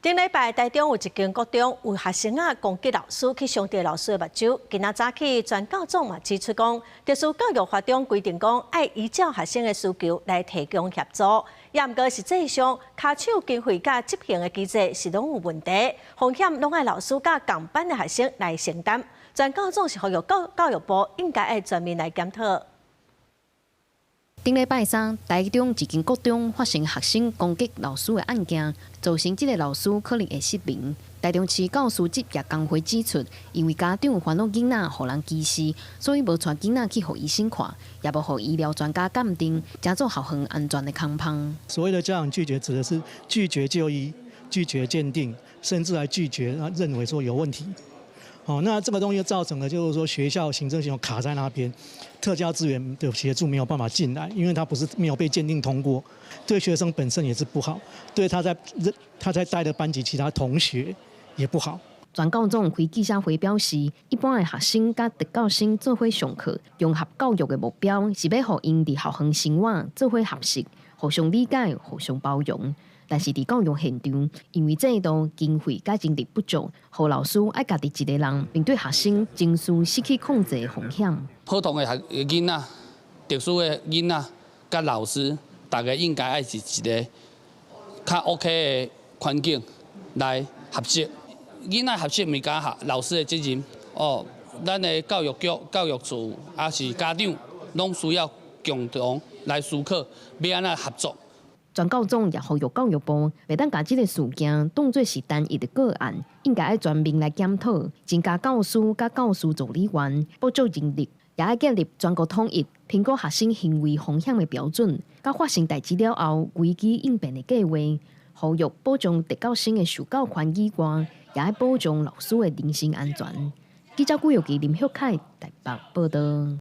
頂禮拜台中有一間國中有學生仔攻擊老師，去傷著老師的目睭。今仔早起全教總嘛指出講，特殊教育法中規定講，愛依照學生的需求來提供協助。也毋過實際上，跤手經費佮執行的機制是攏有問題，風險攏愛老師佮仝班的學生來承擔。全教總是呼籲教育部應該愛全面來檢討。頂禮拜三，台中一間國中發生學生攻擊老師的案件，造成這个老師可能會失明。台中市教師職業工會指出，因為家長煩惱囡仔予人歧視，所以無帶囡仔去予醫生看，也無予醫療專家鑑定，才做校園安全的空縫。所謂的家長拒絕，指的是拒絕就醫、拒絕鑑定，甚至還拒絕認為說有問題。哦，那這個東西造成了，就是說學校行政系統卡在那邊，特教資源的協助沒有辦法進來，因為他不是沒有被鑑定通過，對學生本身也是不好，對他在帶的班級其他同學也不好。全教總開記者會表示，一般的學生佮特教生做伙上課，融合教育的目標是欲予𪜶佇校園生活做伙學習，互相理解、互相包容。但是佇教育現場，因為制度、經費佮人力不足，予老師愛家己一个人面對學生情緒失去控制的風險。普通的學囡仔、特殊的囡仔佮老師，大家應該愛是一个較 OK 的環境來學習。囡仔學習毋敢學，老師的責任哦。咱的教育局、教育處，抑是家長，攏需要共同來思考，欲按怎合作。全教總也呼籲教育部，袂當共這个事件當作是單一的個案，應該愛全面來檢討，增加教師佮教師助理員，補足人力，也愛建立全國統一評估學生行為風險的標準，佮發生代誌了後危機應變的計劃，呼籲保障特教生的受教權以外，也愛保障老師的人身安全。記者古玉琪、林旭凱台北報道。